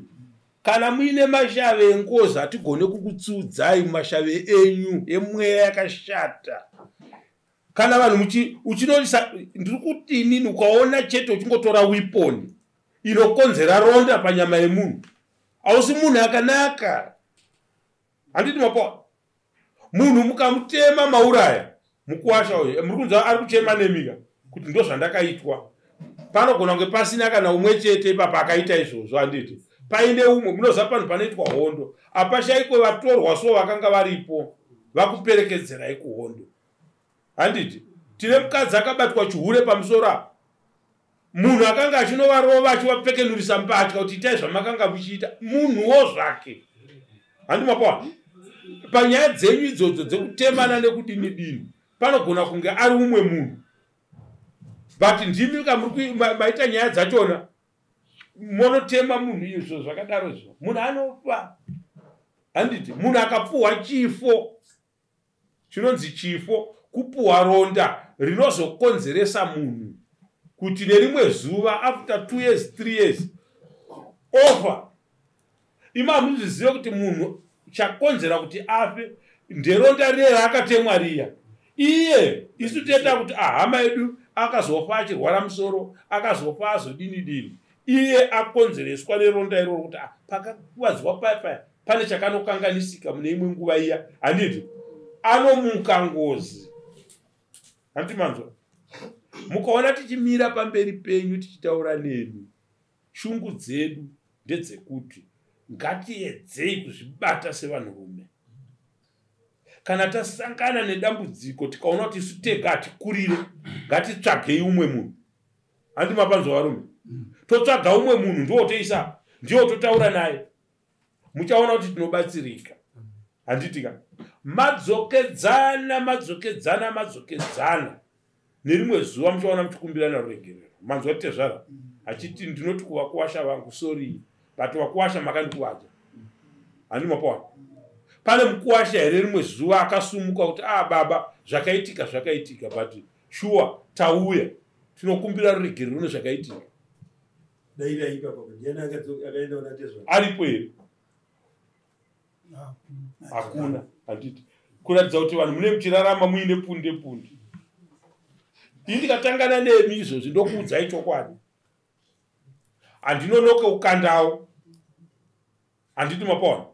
Kana muine mashave engozi hatigone kukutsuudzai mumashave enyu emweya yakashata. Kana vanhu uchinoisa ndiri kuti inini ukaona chete uchingotora weapon inokonzera ronda panyama yemunhu hausi munhu akanaka. Handiti mapoa munhu mukamutema mauraya mukuwasha uyu muri kunzwa ari kuchema nemika kuti ndozvandakaitwa. Panogona kunge pasina kana umwe chete ipapa akaita izvozvo handiti paine umwe munoziva panhu panoitwa hondo apashaikwe vatorwa so vakanga varipo vakuperekedzerai kuhondo handiti tine mukadzi akabatwa chihure pamusoro apa munhu akanga achinovarova achivapfekenurisa mbatya kuti itai zvamakanga muchiita munhuwo zvake handi mapawa panyaya dzenyu idzodzo dzekutemana nekudini dini panogona kunge ari umwe munhu but ndimi kamuri maita nyaya dzachona monotema munhu izvo zvakadaro izvo munhu anofa handiti munhu akapuhwa chifo chinonzi chifo kupuhwa ronda rinozokonzeresa munhu kuti nerimwe zuva after 2 years 3 years ofa. Imi hamuzvizive kuti munhu chakonzera kuti afe nderonda riye raakatemwa riya. Iye isu toita kuti ahama yedu akazofa achirwara musoro akazofa azodini dini. Iye akonzereswa neronda iroro kuti pakakuvadzwa paya paya pane chakanokanganisika mune imwe nguva iya handiti anomuka ngozi. Handiti manzwa? Mukaona tichimira pamberi penyu tichitaura nemi shungu dzedu ndedzekuti ngatiedzei kuzvibata sevanhurume. Kana tasangana nedambudziko tikaona kuti isu tega hatikurire ngatitsvagei umwe munhu. Handi mapanzwa varume? Totsvaga umwe munhu ndiwo toisa ndiwo totaura naye. Muchaona kuti tinobatsirika. Handiti ka? Madzokedzana madzokedzana madzokedzana. Nerimwe zuva muchaona muchikumbirana ruregerero. Manzwa tezvara achiti ndinoti kuvakuwasha vangu sorry but vakuwasha makandikuvadza. Handi mapawana? Pane mukuwasha here rimwe zuva akasumuka kuti ah baba zvakaitika zvakaitika but sure tauya tinokumbira ruregerero nezvakaitika. Aripo here? Hakuna. Handiti kuratidza kuti vanhu mune muchirarama muine punde punde. Ini ndikatangana nemi izvozvi ndokuudzai chokwadi. Handinonoke kukandawo. Handiti mapaona?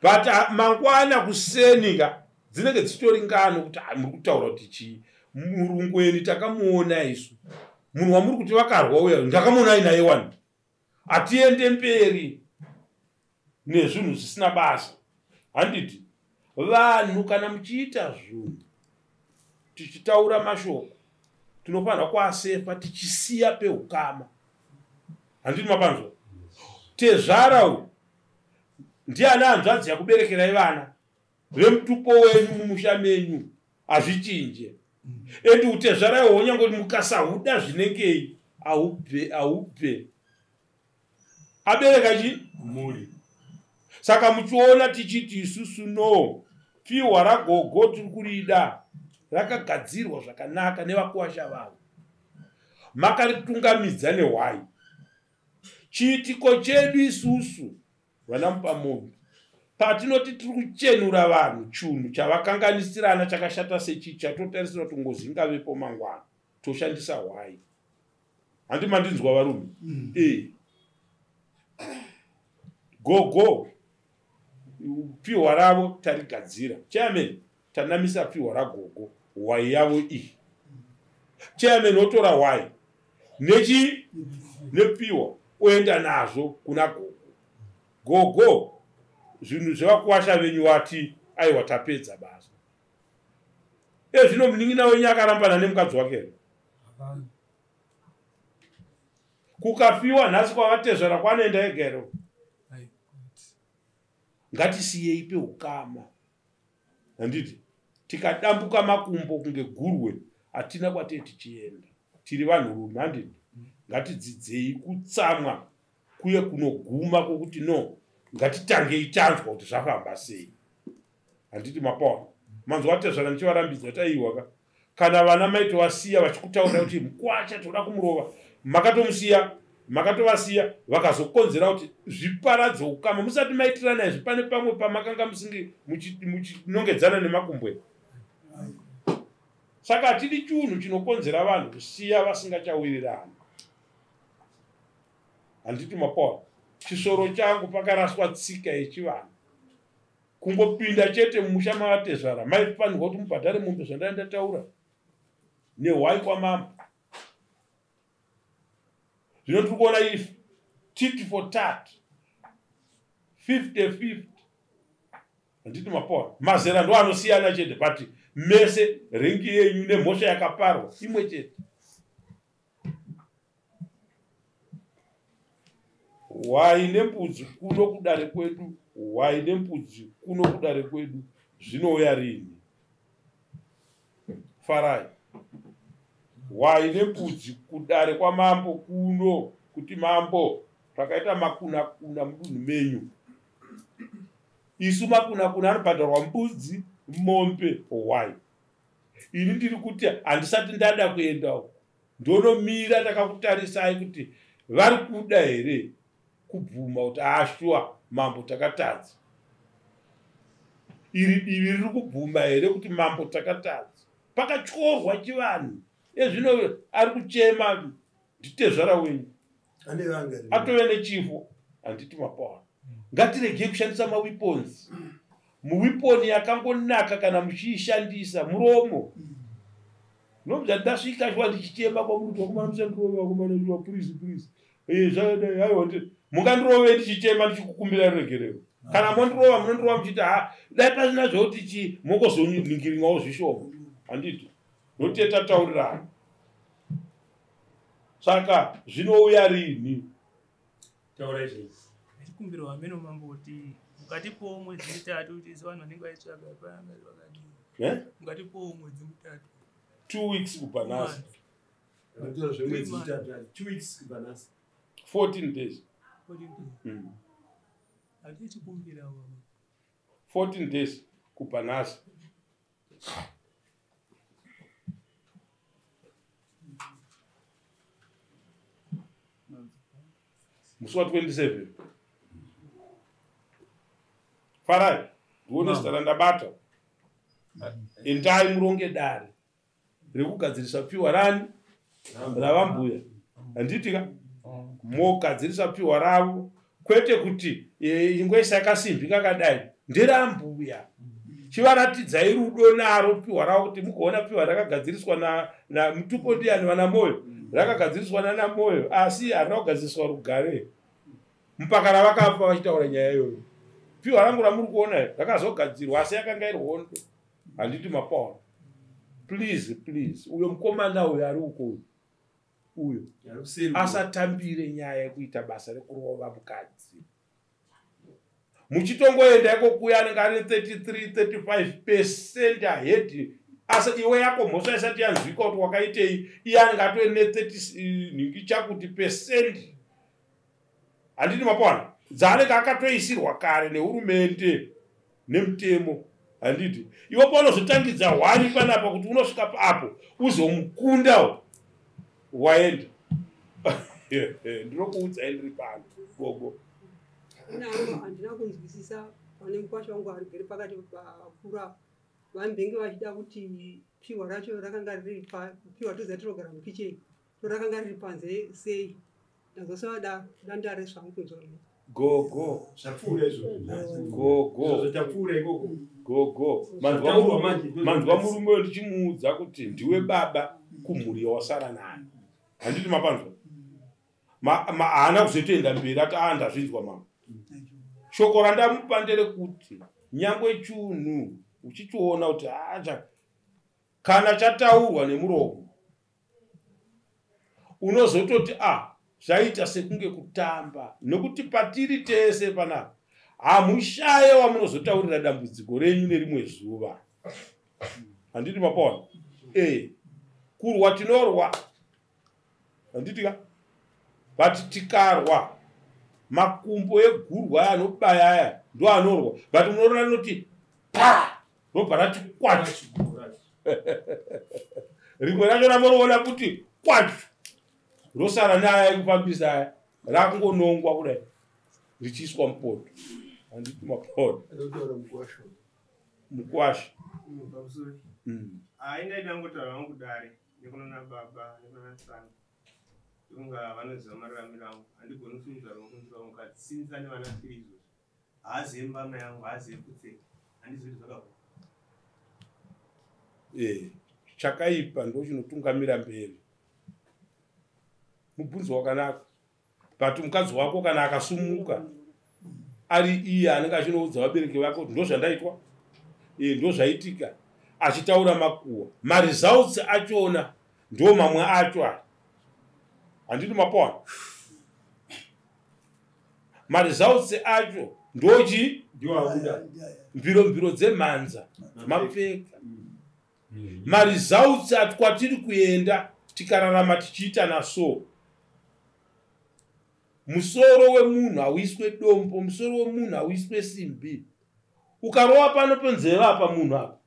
But mangwana kusenika dzinenge dzichitori ngano kuti muri kutaura kuti chii. Murungweni takamuona isu. Munhu wamuri kuti vakarwa uya ndakamuona ainaye wani. Hatiende mberi nezvinhu zvisina basa. Handiti vanhu kana muchiita zvinhu tichitaura mashoko tinofanira kuasefa tichisiya peukama. Handiti mapanzwa? Tezvara uyu ndiani hanzvadzi yakuberekerai vana vemutupo wenyu mumusha menyu hazvichinje. Endi utezvara ihwo nyangwe mukasahuda zvinengei ahubve ahubve. Abereka chi mhuri. Saka muchiona tichiti isusu no pfihwa ragogo tiri kurida rakagadzirwa zvakanaka nevakuwasha vavo. Makaritungamidza nehwai. Chiitiko chedu isusu vana Mupamombe patinoti tiri kuchenura vanhu chunhu chavakanganisirana chakashata sechi chatotarisira kuti ngozi ingavepo mangwana toshandisa hwai. Handi mandinzwa varume? Gogo pfihwa ravo tarigadzira. Chairman tanamisa pfihwa ragogo hwai yavo iyi. Chairman otora hwai nechi nepfihwa oenda nazvo kuna gogo. Gogo zvinhu zvevakuwasha venyu wati aiwa tapedza basa. Ezvino munin'ina wenyu akarambana nemukadzi wake here? Kukafiwa nhasi kwavatezvara kwanoenda ega here? Ngatisiyei peukama. Handiti tikadambuka makumbo kunge gurwe hatina kwatee tichienda. Tiri vanhurume handiti ngatidzidzei kutsamwa kuye kunoguma kwokuti no ngatitangei tanzwa kuti zvafamba sei. Handiti mapawa manzwa tezvara ndichivarambidza kuti aiwa ka, kana vana maitovasiya vachikutaurira kuti mukwacha toda kumurova, makatomusiya, makatovasiya vakazokonzera kuti zviparadze ukama. Musati maitirana izvi, pane pamwe pamakanga musingi muchinongedzana nemakumbwe. Saka hatidi chunhu chinokonzera vanhu kusiya vasingachawirirani. Handiti mapawa chisoro changu pakaraswa tsika yechivanhu. Kungopinda chete mumusha mavatezvara maifanirwa kuti mubhadhare mombe zvandai ndataura nehwai kwamambo. Zvino tiri kuona if tit for tat, 50-50. Handiti mapawa mazera ndo anosiyana chete, but mese rengi yenyu nemhosva yakaparwa imwe chete. Hwai nembudzi kuno kudare kwedu, hwai nembudzi kuno kudare kwedu, zvinouya rini? Farai. Hwai nembudzi kudare kwamambo kuno, kuti mambo takaita makunakuna mudunhu menyu. Isu makunakuna anobhadharwa mbudzi, mombe, hwai. Ini ndiri kuti handisati ndada kuenda uko, ndonomira ndakakutarisai kuti vari kuda here kubvuma kuti ashua mambo takatadza. Iri divi riri kubvuma here kuti mambo takatadza? Pakatyorwa chivanhu. Ezvino ari kuchema nditezvara wenyu atove nechifo. Handiti mapawa ngatiregei kushandisa maweapons. Muweapon yakangonaka kana muchiishandisa muromo. Nobva ndasvika shuwa ndichichema kwamuri vakomana musandirove vakomana shuwa, please please. Zvakadai aiwa, mungandirove ndichichema ndichikukumbira ruregerero. Kana mondirova munondirova muchiti ha dai pasina zvekuti chi mongozonhingirinwawo zvishoma. Handiti nokuti tataurirana. Saka zvinouya rini? Taura izvozvo. Ndikumbira ameno mambo kuti mukatipowo mwedzi mitatu kuti isu vanhu vanenge vaitsvaga panga vakadii. Mukatipowo mwedzi mitatu. 2 weeks kubva nhasi. Vanotaura zvemwedzi mitatu, 2 weeks kubva nhasi. 14 days. 14 days. Hatikumbirawo. 14 days kubva nhasi. Musi wa 27. Farai, ndione zita randabata. Endai muronge dare rekugadzirisa pfiwa rani ravambuya. Handiti ka? Mogadzirisa pfiwa ravo, kwete kuti ingoisa yakasimbi kakadai, nderambuya. Chivaratidzai rudo naro pfiwa ravo kuti mugoona pfiwa rakagadziriswa na mutupo ndiani vana Moyo, rakagadziriswa nana Moyo, asi harina kugadziriswa rugare. Mupaka ravakafa vachitaura nyaya iyoyo. Pfiwa rangu ramuri kuona rakazogadzirwa asi yakanga iri hondo. Handiti mapawa. Please please, uyo mukomana uyo ari uko uyo asatambire nyaya yekuita basa rekurova mukadzi. Muchitongoenda iko kuya anenge ari 33 35% ahead. Asi iwe yako mhosva isati yanzwika kuti wakaitei, iye anenge atove ne 30 nhingi chakuti percent. Handiti mapawana dzaanenge akatoisirwa kare nehurumende nemutemo. Handiti iwe paunozotangidza hwani panapa kuti unosvika apo uzomukunda waenda. Ndinokuudzai ndiri pano gogo. Handina kunzwisisa pane mukwasha wangu arigere pakati pakuru apa. Vambenge vachida kuti pfiwa racho rakanga riri pfiwa toziva tinogara mukicheni, rakanga riri panze sei. Ndazosada dandare zvangu kunzwa. Gogo zvapfuura izvo. Gogo zvapfuura ikoko. Gogo manzwa murume uyo ndichimuudza kuti ndiwe baba kumhuri yawasara nayo. Handiti mapanzwa? Haana kuzotoenda mberi ati a ndazvinzwa mama. Shoko randamupa nderekuti nyangwe chunhu uchichiona kuti acha kana chataurwa nemuromo unozototi a zvaita sekunge kutamba, nekuti patiri tese panapa hamushaye wamunozotaurira dambudziko renyu nerimwe zuva. Handiti mapaona? Kurwa tinorwa. Handiti ka? But tikarwa makumbo egurwa anobaya aya ndo anorwa, but munoona rinoti pa. Robva rati kwachu. Rimwe racho ramoroona kuti kwachu. Rosara neaya ekufambisa aya rakungonongwa kudai richiiswa mupoto. Handiti mapoto. Mukwasha. Hayi ndaida kungotaura hangu dare nekunana baba nekunana tsano. Inga vanoziva mararamiro angu. Handigoni kusimudza ruoko ndiro mukadzi. Sinza nevana tiri izvozvo. Haazivi mbama yangu, haazivi kutseka. Handizivi kuti zvakabva. Chakaipa ndo chinotungamira mberi. Mubvunzo wakanaka. But mukadzi wako kana akasumuka ari iye anenge achinoudza vabereki vake kuti ndozvandaitwa, ndozvaitika, achitaura makuwa. Maresults achona ndo mamwe acho aya. Handiti mapona. Maresults acho ndochi mviro mviro dzemhanza mapfeka. Maresults ati kwatiri kuenda tikararama tichiita naso. Musoro wemunhu hauiswe dombo, musoro wemunhu hauiswe simbi. Ukarova pano penzeve apa munhu apa.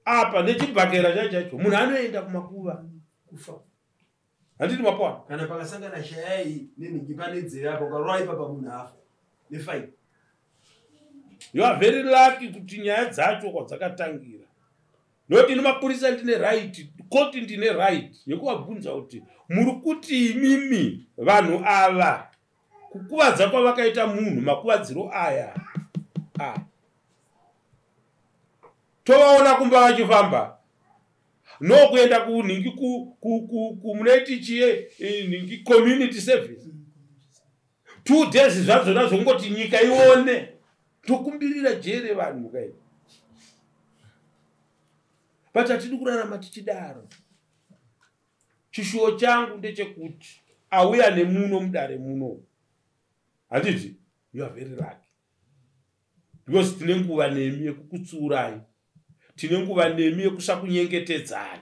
Apa nechibhakera chacho munhu anoenda kumakuva kufa. Handiti mapona. Kana pakasangana shayai nenhingi pane nzeve apa ukarova ipapa munhu afa nefaini. You are very lucky kuti nyaya dzacho kwadzakatangira. Nokuti ini mapurisa ndine right, koti ndine right yekuvabvunza kuti muri kuti imimi vanhu ava kukuvadza kwavakaita munhu makuvadziro aya. Tovaona kumba vachifamba. No kuenda kunhingi ku munoiti chiye nhingi community service. 2 days zvadzona zvongoti nyika ione. Tokumbirira jere vanhu kai. But hatidi kurarama tichidaro. Chishuwo changu ndechekuti auya nemuno mudare muno. Handiti? You are very lucky. Because tine nguva nemi yekukutsuurai. Tine nguva nemi yekusakunyengetedzai.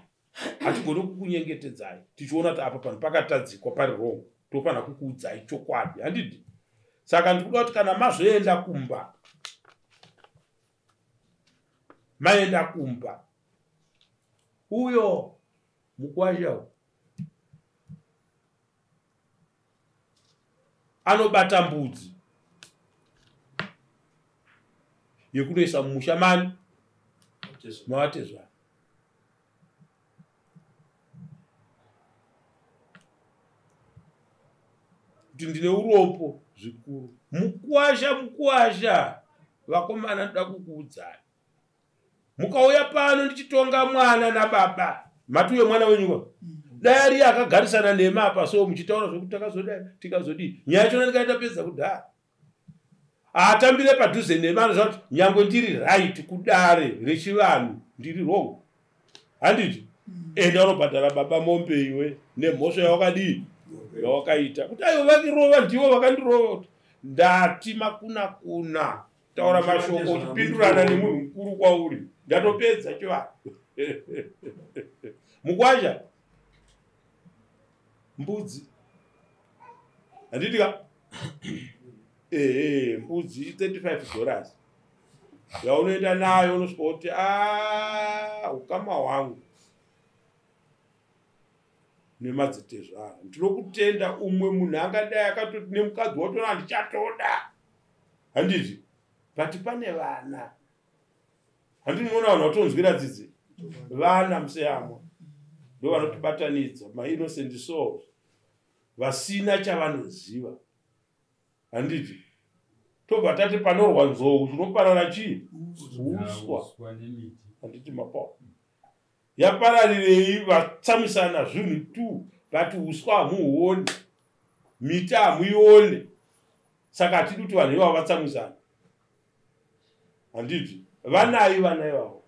Hatigoni kukunyengetedzai. Tichiona kuti apa panhu pakatadzikwa pari wrong. Tofanira kukuudzai chokwadi. Handiti? Saka ndikuda kuti kana mazoenda kumba, maenda kumba, uyo mukwasha anobata mbudzi yekunoisa mumusha mani mavatezvara. Kuti ndine urombo zvikuru. Mukwasha, mukwasha, vakomana ndoda kukuudzai. Mukauya pano ndichitonga mwana nababa, mati uyo mwana wenyu kwa? Dai ari akagarisana nema apa so muchitaura zvekuti takazodai tikazodii. Nyaya yachona ndikaita pedza kudhara. Haatambire padhuze nema anoziva kuti nyangwe ndiri right kudare rechivanhu ndiri wrong. Handiti? Enda unobhadhara baba mombe iwe nemhosva yawakadii yawakaita. Kuti aiwa vakirova ndivo vakandirova. Ndati makuna kuna. Taura mashoko uchipindurana nemunhu mukuru kwauri. Ndatopedza chivanhu. Mukwasha mbudzi. Handiti ka? Ehe, mbudzi $35. Yaunoenda nayo unosvika kuti ukama hwangu nemadzitezvara. Ndinokutenda umwe munhu angadai akatoti nemukadzi wacho handichatoda. Handiti? But pane vana. Handinoona vanhu vatonzwira dzidzi. Vana museyamwa. Ndo vanotibatanidza mainnocent souls. Vasina chavanoziva. Handiti? Tobva tati panorwa nzou chinoparara chii? Uswa. Handiti mapawa. Yapararirei vatsamisana zvinhu tu but uswa hamuhuoni. Miti hamuioni. Saka hatidi kuti vanhu ivavo vatsamwisana. Handiti? Vanai vana ivavo.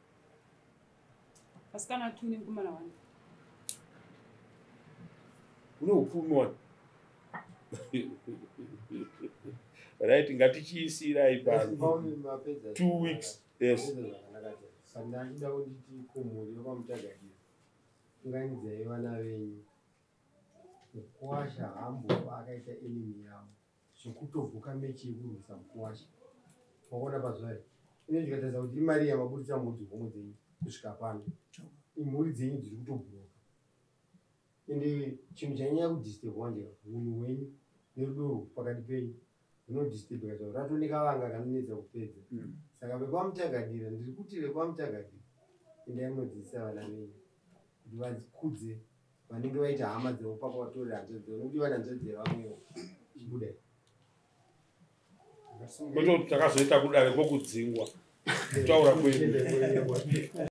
Vasikana 2 nemukomana 1. Une upfumi wani. Right, ngatichiisirai pano. 2 weeks. Yes. Pandachida kunditi kumhuri yekwaMutagadira, unganidzai vana venyu. Mukuwasha hambofa akaita enemy yavo zvekutobhuka mechi yekurwisa mukuwasha. Wakuona pazuva iri? Ine ndikatarisa kuti imari yamaburitsa mudzi homwe dzenyu kusvika pano, imhuri dzenyu dziri kutobhuroka. Ende chinhu chanyanya kudisturb manje hunhu hwenyu nerudo pakati penyu runodisturbika zvavo, ratoneka vanga kanonetsa kupedza. Saka vekwaMutagadira, ndiri kuti vekwaMutagadira, endai munodzidzisa vana venyu kuti vakudze vanenge vaita hama dzavo pakavatorera hanzvadzi dzavo, nekuti vane hanzvadzi dzevamwewo. Chibudai. Kwete kuti takazoita kudare kwokudzingwa kutaura kwedu.